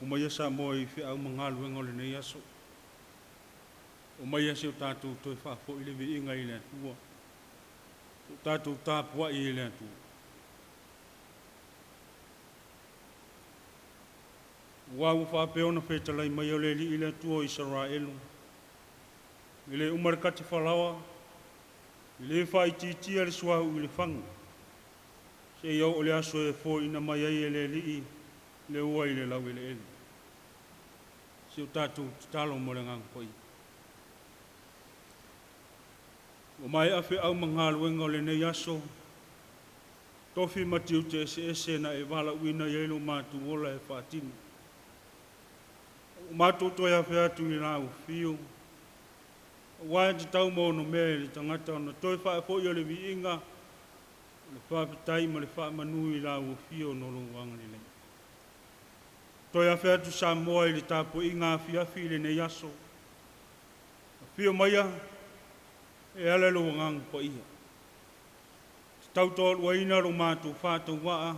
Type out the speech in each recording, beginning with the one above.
Upu maia Samoa i feau ma galuega o lenei aso. Omaia se o tatou toe faafoi le viiga i le Atua. O tatou tapuai i le Atua. Aua ua faapea ona fetalai mai o le Alii le Atua o Isaraelu, e le uma le kate falaoa, e le faaitiitia le suauu i le fagu, seia oo i le aso e foaiina mai ai e le Alii le ua i le laueleele. Si o tatou tatalo mo le Agaga Paia. Ua maea feau ma galuega o lenei aso, tofi ma tiute eseese na e valaauina i ai lo matou ola e faatino. Ua matou toe afe atu i lau afio, aua e tatau ma ono mea i le tagata ona toe faafoi o le viiga, o le faafetai ma le faamanu i lau afio no lou agalelei. Toe afe atu Samoa i le tapuaiga afiafi i lenei aso, afio maia e ala i lou Agaga Paia. Te tautoaluaina lo matou faatauvaa,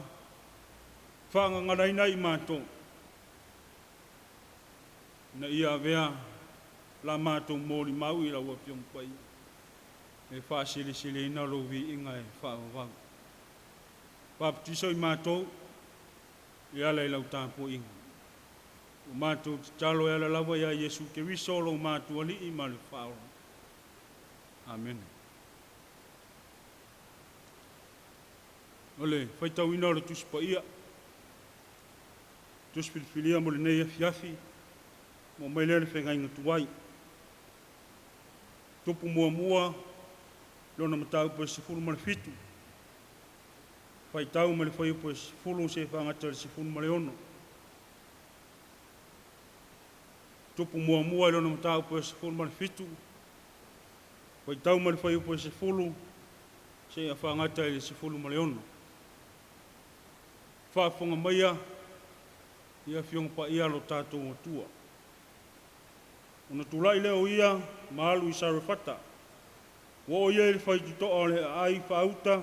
faagaganaina i matou, na ia avea la matou molimau i lau Afioga Paia, e faasilisiliina lou viiga e faavavau. Papatiso i matou e ala i lau tapuaiga. O matou tatalo e ala lava ia Iesu Keriso lo matou Alii ma le Faaola. Amene. O le faitauina o le Tusi Paia, Tusi Filifilia mo lenei afiafi, mo mai lea le feagaiga tuai. Tupu muamua, lona mataupu e 17, faitau ma le fuaiupu e 10 seia faagata i le 16. Tupu muamua i lona mataupu e 17, faitau ma le fuaiupu e 10 seia faagata i le 16. Faafofoga maia i Afioga Paia a lo tatou Atua. Ona tulai lea o ia ma alu i Sarefata. Ua oo ia i le faitotoa o le aai faauta,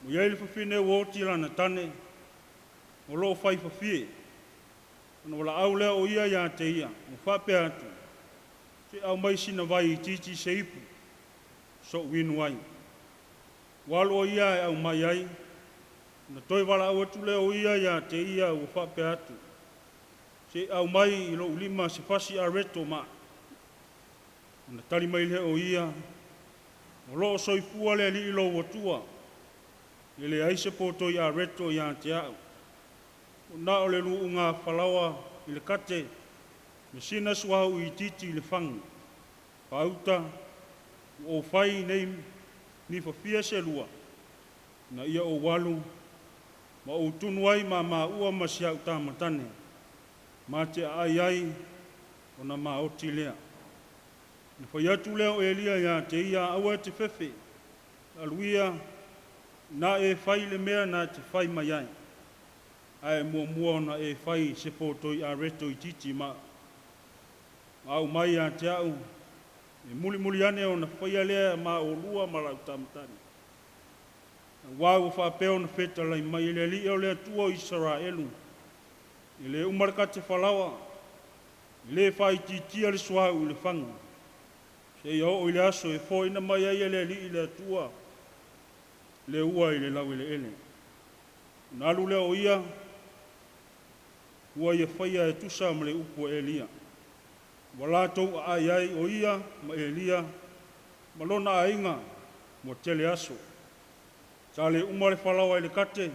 ua i ai le fafine ua oti lana tane, o loo fai fafie. Ona valaau lea o ia ia te ia, ua faapea atu, se aumai sina vai itiiti se ipu, so'u inu ai. Ua alu o ia e aumai ai, na toe valaau atu lea o ia ia te ia ua faapea atu, se aumai i lou lima se fasi areto ma. Ona tali mai lea o ia, o loo soifua le Alii lou Atua, e leai se potoi areto ia te au. O na o le luuga falaoa i le kate, me sina suauu itiiti i le fagu. Faauta, ua ou fai nei nifafia se lua, na ia ou alu, ma ou tunu ai ma maua ma si au tamatane, ma te aai ai o na maoti lea. Na fai atu lea o Elia ia te ia aua e te fefe, alu ia, na e fai le mea na te fai mai ai. Ae muamua ona e fai se potoi areto itiiti ma au mai ia te au, e mulimuli ane ona faia lea ma olua ma lau tamatane. Aua ua faapea ona fetalai mai e le Alii o le Atua o Isaraelu, e le uma le kate falaoa, e le faaitiitia le suauu i le fagu, seia oo i le aso e foaiina mai ai e le Alii le Atua le ua i le laueleele. Ona alu lea o ia, ua ia faia e tusa ma le upu a Elia. Ua latou aai ai o ia ma Elia ma lona aiga ua tele aso. Sa le uma le falaoa i le kate,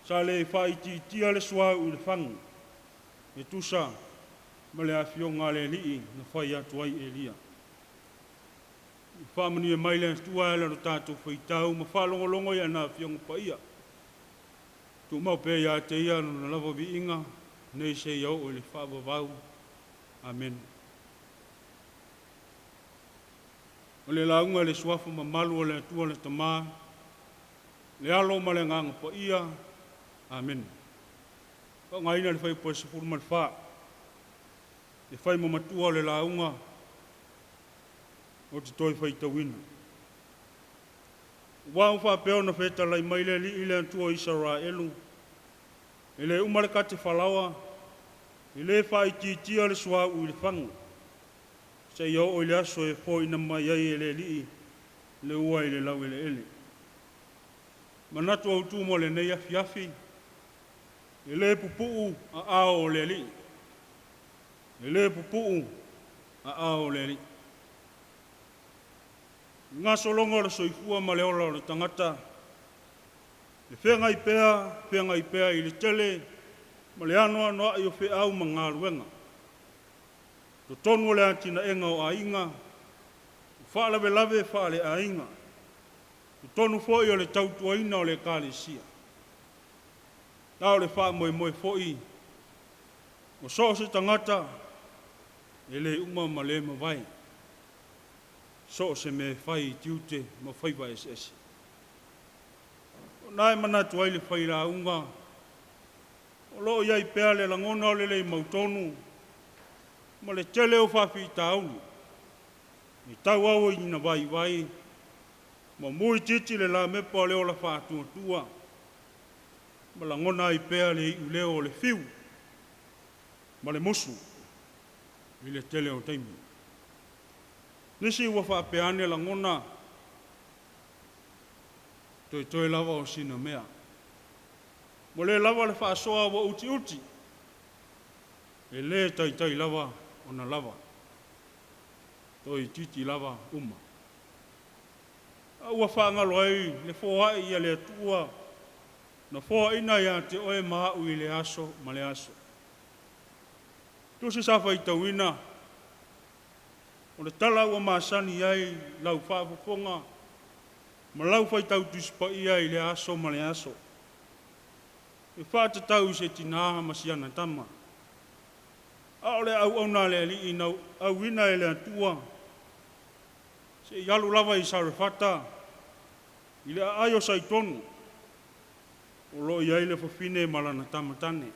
sa le faaitiitia le suauu i le fagu, e tusa ma le afioga a le Alii na fai atu ai Elia. Faamanuia mai le Atua e ala lo tatou faitau ma faalogologo i ana Afioga Paia. Tumau pea ia te ia lona lava viiga, nei seia oo i le faavavau. Amene. O le lauga i le suafa mamalu o le Atua le Tama, le Alo ma le Agaga Paia. Amene. Faaaogaina le fuaiupu e 14, e fai ma matua o le lauga o te toe faitauina. Ua ua faapea ona fetalai mai le Alii le Atua o Isaraelu, e le uma le kate falaoa, E lē faaitiitia le suauu i le fagu, seia oo i le aso e foaina mai ai e le Alii le ua i le laueleele. Manatu autu mo lenei afiafi, e lē pupu'u aao o le Alii. E lē pupu'u aao o le Alii. I gasologa o le soifua ma le ola o le tagata, e feagai pea, feagai pea i le tele ma le anoanoai o feau ma galuega. Totonu o le atinaega o aiga, o faalavelave faaleaiga, totonu foi o le tautuaina o le Ekalesia, a o le faamoemoe foi o so o se tagata e le uma ma le mavae, so o se mea e fai i tiute ma faiva eseese. O i na e manatu ai le failauga, o lo o i ai pea le lagona o le le mautonu ma le tele o faafitauli e tauau ina vaivai ma muitiiti le lamepa o le ola faatuatua ma lagona ai pea le iuleo o le fiu ma le musu i le tele o taimi. Nisi ua faapea ane lagona, toetoe lava o sina mea, ua le lava le faasoa ua utiuti, e le taitai lava ona lava, toeitiiti lava uma. A ua faagalo ai le foai a le Atua na foaina ia te oe ma au i lea aso ma lea aso. Tusi sa faitauina, o le tala ua masani ai lau faafofoga ma lau faitau Tusi Paia i lea aso ma lea aso, e faatatau i se tinā ma si ana tama. A o le auauna a le Alii na auina e le Atua se i alu lava i Sarefata i le aai o Saitonu, o lo o i ai le fafine ma lana tama tane.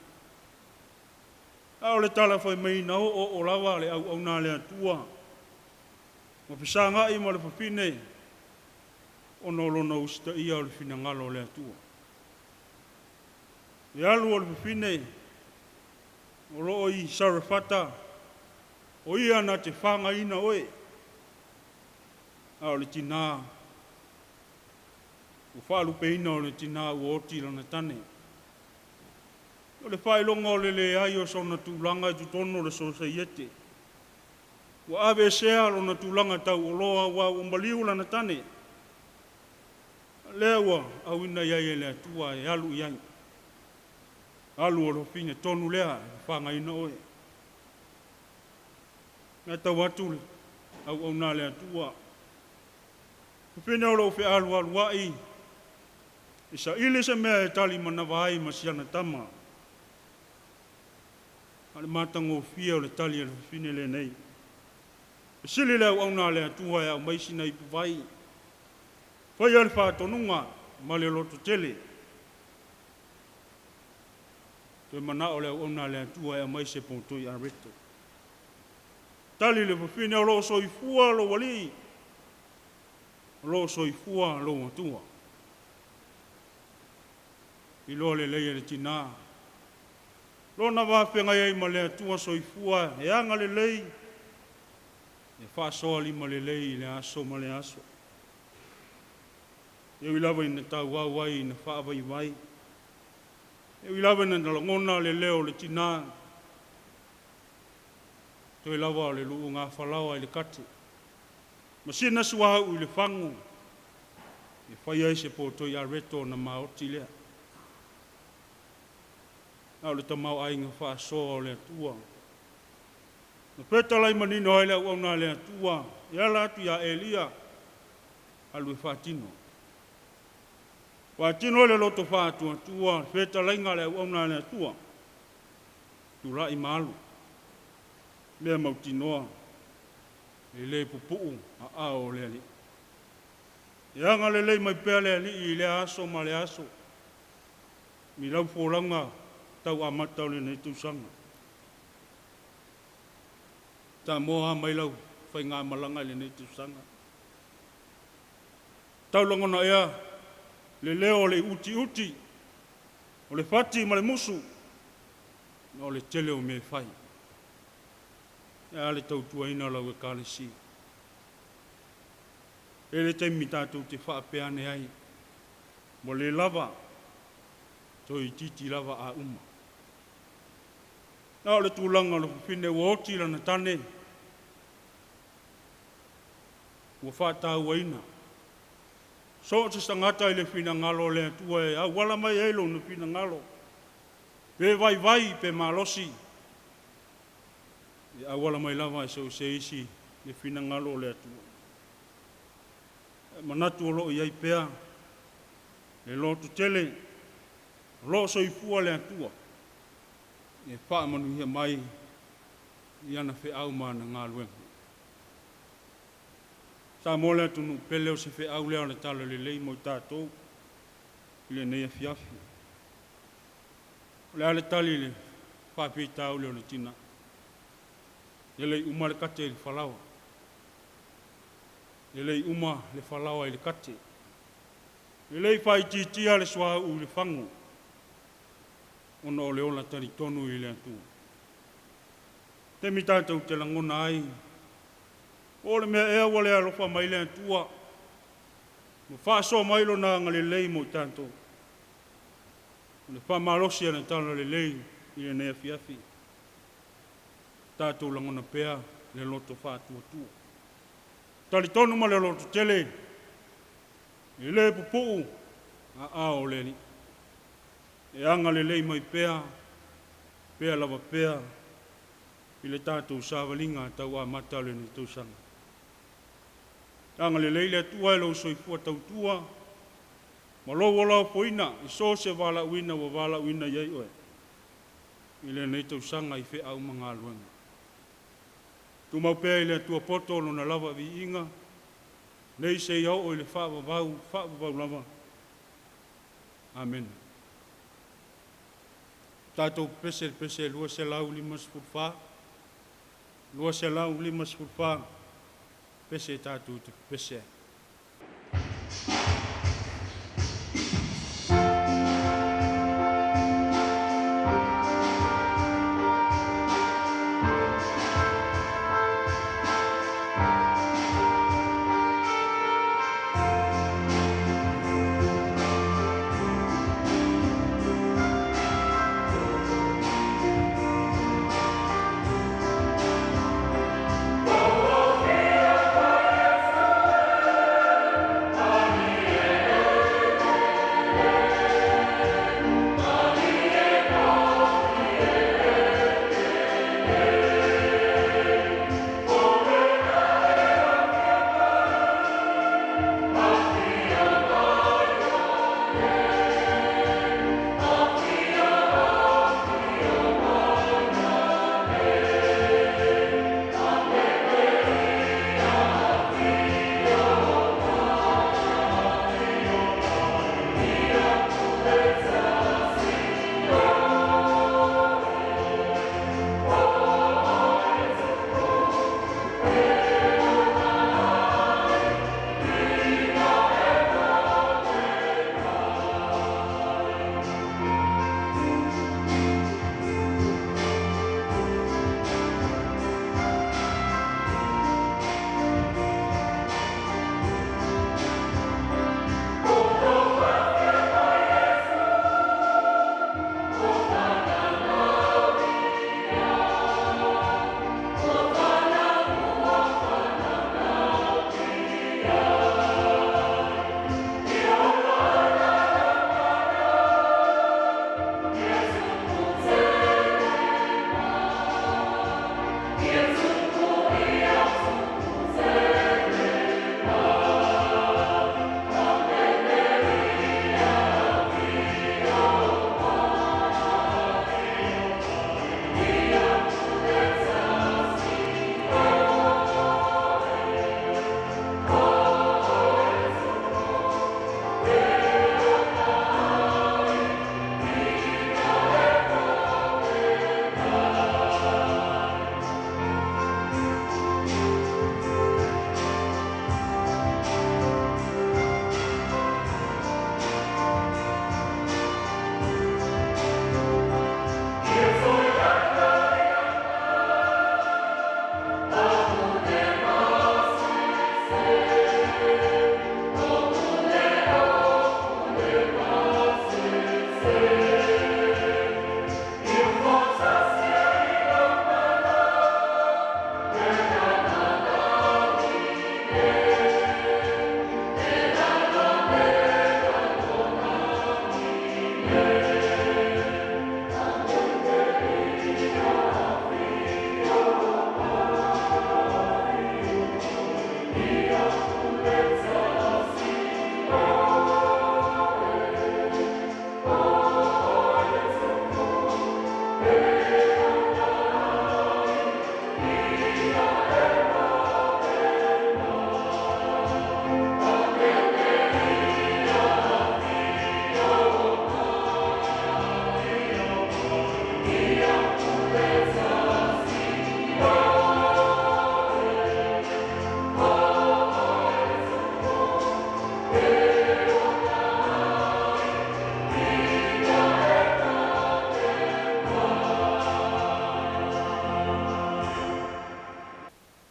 A o le tala fai mai na oooo lava le auauna a le Atua ma fesagai ma le fafine ona o lona usitaia o le finagalo o le Atua. Le alu o le fafine o lo o i Sarefata, o ia na te fagaina oe, a o le tinā ua faalupeina o le tinā ua oti lana tane. O le faailoga o le leai o sona tulaga i totonu o le sosaiete. Ua aveesea lona tulaga taualoa aua ua maliu lana tane, a lea ua auina i ai e le Atua e alu i ai. Alu o le fafine tonu lea e fagaina oe. Matau atu le auauna a le Atua, fafine o lo o fealualuai e saili se mea e tali manava ai ma si ana tama. A o le matagofie o le tali a le fafine lenei. Fesili le auauna a le Atua e aumai sina ipuvai, faia le faatonuga ma le lototele. Toe manao le auauna a le Atua e aumai se potoi areto. Tali le fafine, o lo o soifua lou alii, o lo o soifua lou Atua. Iloa lelei e le tinā lona va feagai ai ma le Atua soifua e agalelei, e faasoa limalelei i le aso ma le aso. E ui lava ina tauau ai ina faavaivai, e ui lava ina lagona le leo o le tinā, toe lava o le luuga falaoa i le kate, ma sina suauu i le fagu, e fai ai se potoi areto ona maoti lea. A o le tamaoaiga faasoa o le Atua. Na fetalai manino ai le auauna a le Atua e ala atu ia Elia, alu e faatino. Faatino e le loto faatuatua le fetalaiga a le auauna a le Atua, tulai ma alu, mea mautinoa, e le pupu'u aao o le Alii. E agalelei mai pea le Alii i lea aso ma lea aso, i lau folauga tau amata o lenei tausaga. Samoa, a mai lau faigamalaga i lenei tausaga. Tau lagona ea le leo o le utiuti o le fati ma le musu, Ona o le tele o mea e fai. E a le tautuaina o lau ekalesia? E i ai le taimi tatou te faapea ane ai, ua le lava, toeitiiti lava a uma. A o le tulaga o le fafine ua oti lana tane, ua faatauaina. So o se tagata i le finagalo o le Atua e auala mai ai lona finagalo, pe vaivai pe malosi, e auala mai lava e so o se isi le finagalo o le Atua. E manatu o lo o i ai pea le lototele, o lo o soifua le Atua e faamanuia mai i ana feau ma ana galuega. Samoa le atunuu pele, o se feau lea o le Talalelei mo i tatou i lenei afiafi. O le a le tali i le faafitauli o le tina? E le i uma le kate i le falaoa, e le i uma le falaoa i le kate, e le i faaitiitia le suauu i le fagu, ona o le ola talitonu i le Atua. Taimi tatou te lagona ai, po o le mea ea ua le alofa mai le Atua, ua faasoa mai lona agalelei mo i tatou. O le faamalosi o le Talalelei i lenei afiafi, tatou lagona pea le loto faatuatua. Talitonu ma le lototele, e le pupuu aao o le Alii. E agalelei mai pea, pea lava pea i le tatou savaliga tau amata o lenei tausaga. Agalelei le Atua i lou soifua tautua ma lou ola ofoina i so o se valaauina ua valaauina i ai oe i lenei tausaga i feau ma galuega. Tumau pea i le Atua poto lona lava viiga, nei seia oo i le faavavau, faavavau lava. Amene. Tatou pepese i le pese 254, 254, pese tatou te pepese ai.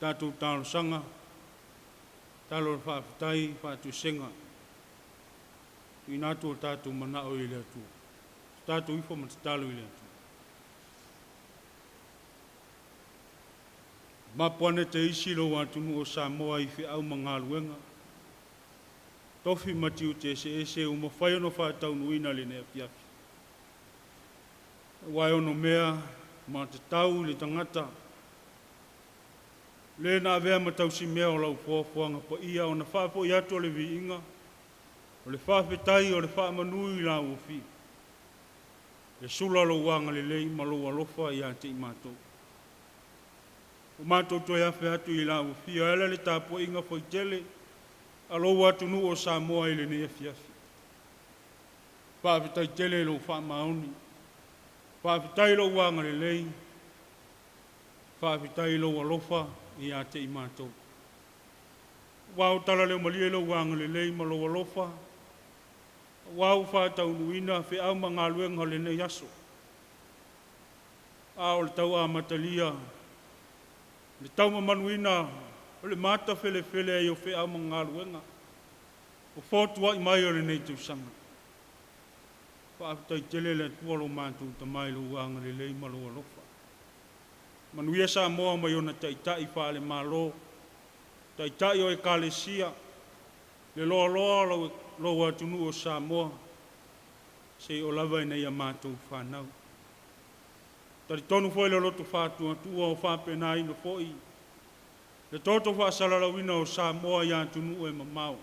Tatou talosaga, talo o le faafetai, faatuisega, tuuina atu o tatou manao i le Atua. Tatou ifo ma tatalo i le Atua. Mapu ane te isi lou atunuu o Samoa i feau ma galuega, tofi ma tiute eseese ua mafai ona faataunuuina lenei afiafi. Aua e onomea ma tatau i le tagata, le na avea ma tausimea o lau foafoaga paia ona faafoi atu o le viiga, o le faafetai o le faamanu i lau afio. E sula lou agalelei ma lou alofa ia te i matou. O matou toe afe atu i lau afio e ala le tapuaiga faitele a lou atunuu o Samoa i lenei afiafi. Faafetai tele i lou faamaoni, faafetai i lou agalelei, faafetai i lou alofa ia te i matou. Ua o tala leo malie lou agalelei ma lou alofa, ua ua faataunuuina feau ma galuega o lenei aso. A o le tau amatalia, le taumamanuina o le mata felefele ai o feau ma galuega, o fotuai mai o lenei tausaga. Faafetai tele le Atua lo matou tamai lou agalelei ma lou alofa. Manuia Samoa mai ona taitai faale-Malo, taitai o Ekalesia, le loaloa o lou atunuu o Samoa, seia oo lava ina ia matou fanau. Talitonu foi le loto faatuatua o faapena foi le toto faasalalauina o Samoa i atunuu e mamao.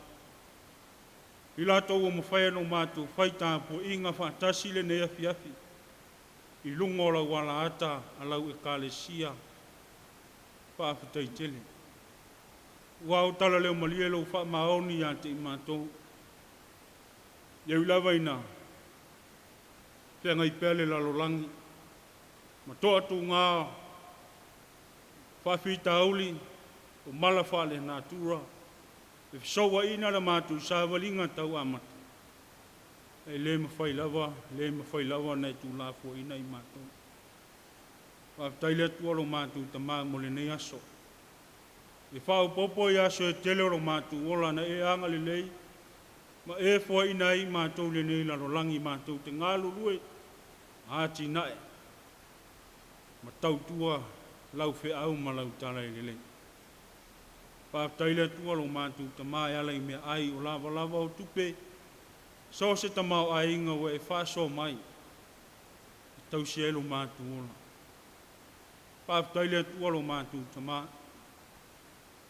I latou ua mafai ona matou fai tapuaiga faatasi lenei afiafi i luga o lau alaata a lau Ekalesia, faafetai tele. Ua o tala leo malie lou faamaoni ia te i matou. E ui lava ina feagai pea le lalolagi ma toatuga faafitauli o mala faalenatura e fesouaina le matou savaliga tau amata, e le mafai lava, le mafai lava ona e tuulafoaiina i matou. Faafetai le Atua lo matou Tama mo lenei aso. E faaopoopo i aso e tele o lo matou ola na e agalelei ma e foaiina ai matou lenei lalolagi matou te galulue atinae ma tautua lau feau ma lau tala e lelei. Faafetai le Atua lo matou Tama e ala i meaai o lavalava o tupe, so o se tamaoaiga ua e faasoa mai e tausi ai lo matou ola. Faafetai le Atua lo matou Tama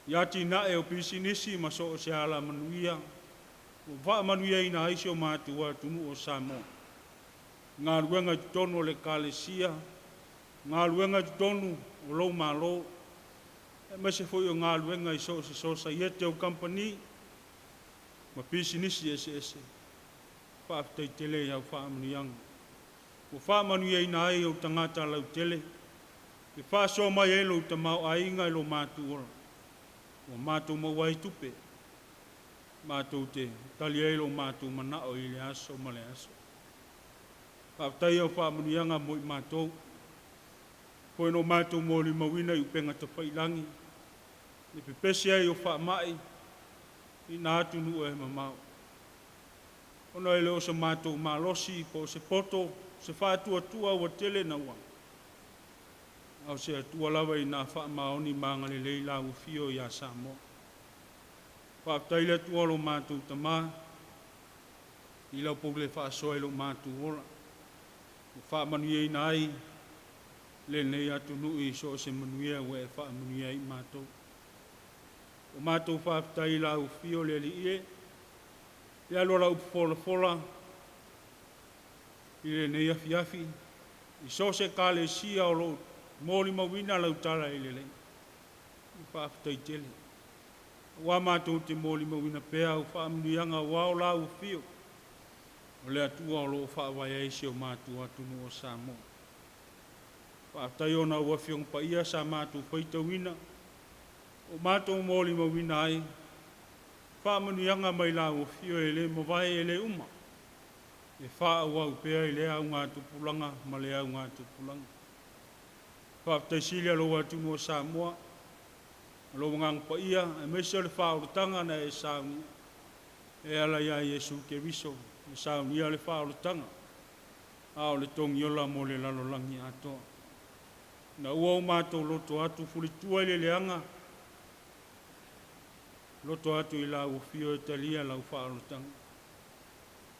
i atinae o pisinisi ma so o se alamanuia ua faamanuiaina ai si o matou atunuu o Samoa. Galuega i totonu o le Ekalesia, galuega i totonu o lou Malo, aemaise foi o galuega i so o se sosaiete o kamupani ma pisinisi eseese. Faafetai tele i au faamanuiaga ua faamanuiaina ai ou tagata lautele, e faasoa mai ai lou tamaoaiga i lo matou ola, ua matou maua ai tupe, matou te tali ai lo matou manao i le aso ma le aso. Faafetai au faamanuiaga mo i matou, foi no matou molimauina i upega tafailagi, le pepesi ai o faamai i na atunuu e mamao. Ona e le o se matou malosi po o se poto, se faatuatua ua tele naua, a o se Atua lava ina faamaoni ma agalelei lau afio ia Samoa. Faafetai le Atua lo matou Tama i lau pule faasoa i lo matou ola, ua faamanuiaina ai lenei atunuu i so o se manuia ua e faamanuia ai i matou. O matou faafetai i lau afio le Alii e, le alu ala upu folafola i lenei afiafi, i so o se Ekalesia o lo o molimauina lau tala i le lei. Faafetai tele. Ua matou te molimauina pea au faamanuiaga ua o lau afio, o le Atua o lo o faavae ai si o matou atunuu o Samoa. Faafetai ona au afioga paia sa matou faitauina, o matou molimauina ai faamanuiaga mai lau afio e le mavae e le uma, e faaauau pea i lea augatupulaga ma le augatupulaga. Faafetai sili a lou atunuu o Samoa. Ma lou Agaga Paia, aemaise o le faaolataga na e saunia e ala ia Iesu Keriso, na saunia le faaolataga, a o le togiola mo le lalolagi atoa. Ina ua o matou loto atu fulitua i le leaga, loto atu i lau afio e talia lau faaolataga.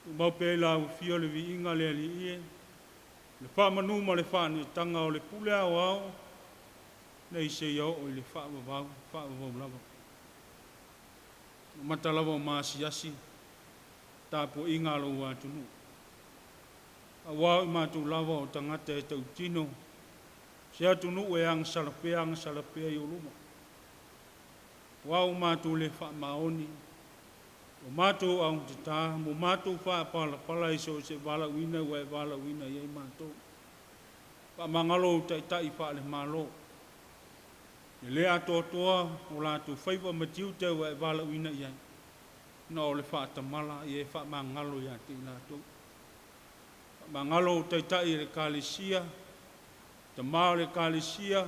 Tumau pea i lau afio le viiga le Alii e, le faamanu ma le faaneetaga o le pule aoao, nei seia oo i le faavavau, faavavau lava. Mata lava o maasiasi, tapuaiga a lou atunuu. Auā o i matou lava o tagata e tautino, se atunuu e agasala pea agasala pea i ou luma. Aua ua matou le faamaoni, ua matou augatata ma ua matou faapalapala i so o se valaauina ua e valaauina i ai matou. Faamagalo ou taitai faale-Malo, e le atoatoa o latou faiva ma tiute ua e valaauina i ai, na o le faatamala, ia e faamagalo ia te i latou. Faamagalo ou taitai e le Ekalesia, tama o le Ekalesia,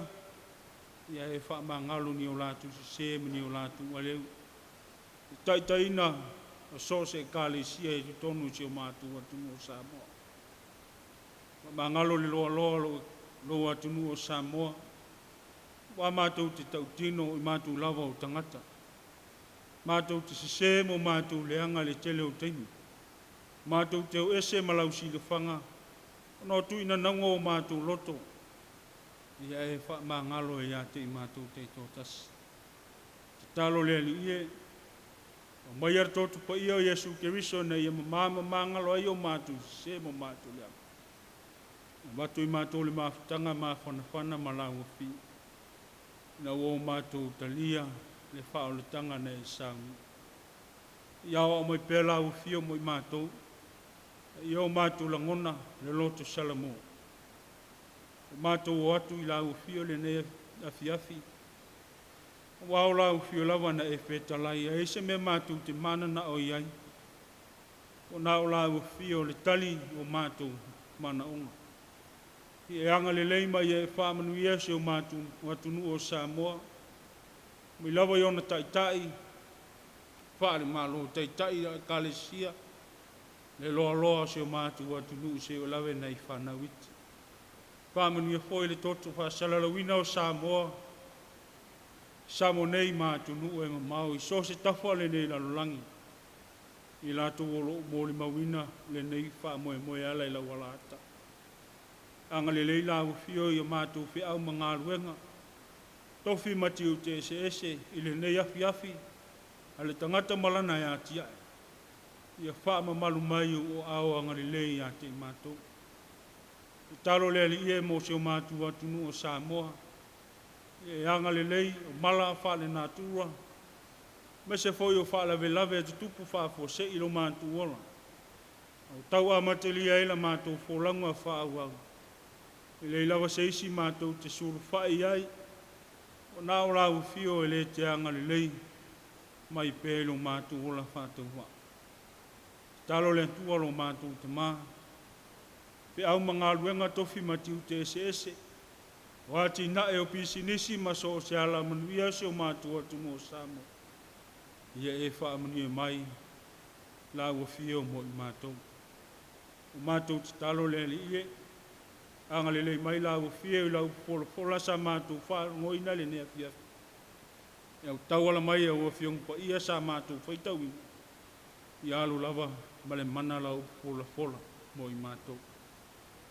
ia e faamagalo ni o latou sesē ma ni o latou aleu, i taitaiina o so o se Ekalesia i totonu o si o matou atunuu o Samoa. Faamagalo le loaloa o lou atunuu o Samoa, ua matou te tautino i matou lava o tagata. Matou te sesē ma o matou leaga i le tele o taimi. Matou te o ese ma lau silafaga, ona o tuuinanauga o matou loto, ia e faamagalo ia te i matou taitoatasi. Tatalo le Alii e, aumaia le toto paia o Iesu Keriso ina ia mama ma magalo ai o matou sesē ma o matou leaga. Avatu i matou le mafutaga mafanafana ma lau afio, ina ua o matou talia le faaolataga na e saunia. Ia aoao mai pea lau afio mo i matou, ia o matou lagona le loto salamo. O matou o atu i lau afio lenei afiafi, aua o lau afio lava na e fetalai, a i se mea matou te mananao i ai, o na o lau afio le tali o matou manaoga. Ia e agalelei ma ia e faamanuia si o matou atunuu o Samoa, mai lava i ona taitai faale-Malo, taitai o Ekalesia, le loaloa o si o matou atunuu seia lave nai fanau iti. Faamanuia foi le toto faasalalauina o Samoa, Samoa nei ma atunuu e mamao i so o se tafa o lenei lalolagi, i latou o loo molimauina lenei faamoemoe e ala i lau alaata. Agalelei lau afio i o matou feau ma galuega, tofi ma tiute eseese i lenei afiafi a le tagata ma lana e atiae. Ia faamamalu mai ou aao agalelei ia te i matou. Tatalo le Alii e mo si o matou atunuu o Samoa, ia e agalelei o mala faalenatura, aemaise foi o faalavelave e tutupu faafuasei i lo matou ola. Ua tau amatalia ai la matou folauga faaauau, e leai lava se isi matou te sulufai i ai, o na o lau afio e le te agalelei mai pea i lo matou ola faatauvaa. Tatalo le Atua lo matou Tamā, feau ma galuega tofi ma tiute eseese, o atinae o pisinisi ma so o se alamanuia o si o matou atunuu o Samoa, ia e faamanuia mai lau afio mo i matou. O matou tatalo le Alii e, agalelei mai lau afio i lau folafola sa matou faalogoina lenei afiafi. E au tauala mai au afioga paia sa matou faitauina, ia alu lava ma le mana lau folafola mo i matou.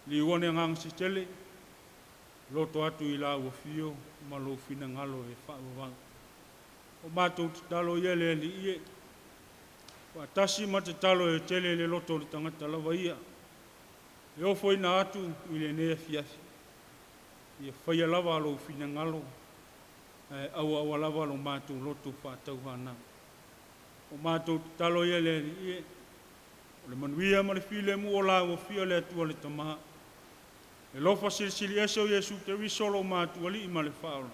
Liua ni agaga sitele, loto atu i lau afio ma lou finagalo e faavavau. O matou tatalo ia le Alii e, faatasi ma tatalo e tele le loto o le tagata lava ia, e ofoina atu i lenei afiafi, ia faia lava lou finagalo, ae auaua lava lo matou loto faatauanau. O matou tatalo ia le Alii e, o le manuia ma le filemu o lau afio le Atua le Tamā, le alofa silisili ese o Iesu Keriso lo matou Alii ma le Faaola,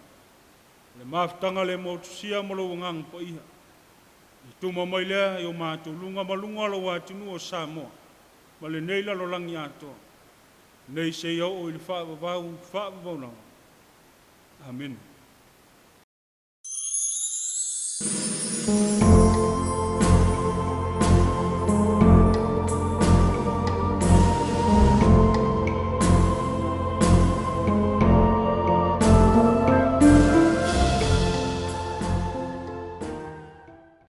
le mafutaga le motusia ma lou Agaga Paia, i tuma mai lea i o matou luga ma luga o lou atunuu o Samoa, ma lenei lalolagi atoa, nei seia oo i le faavavau, faavavau lava. Amene.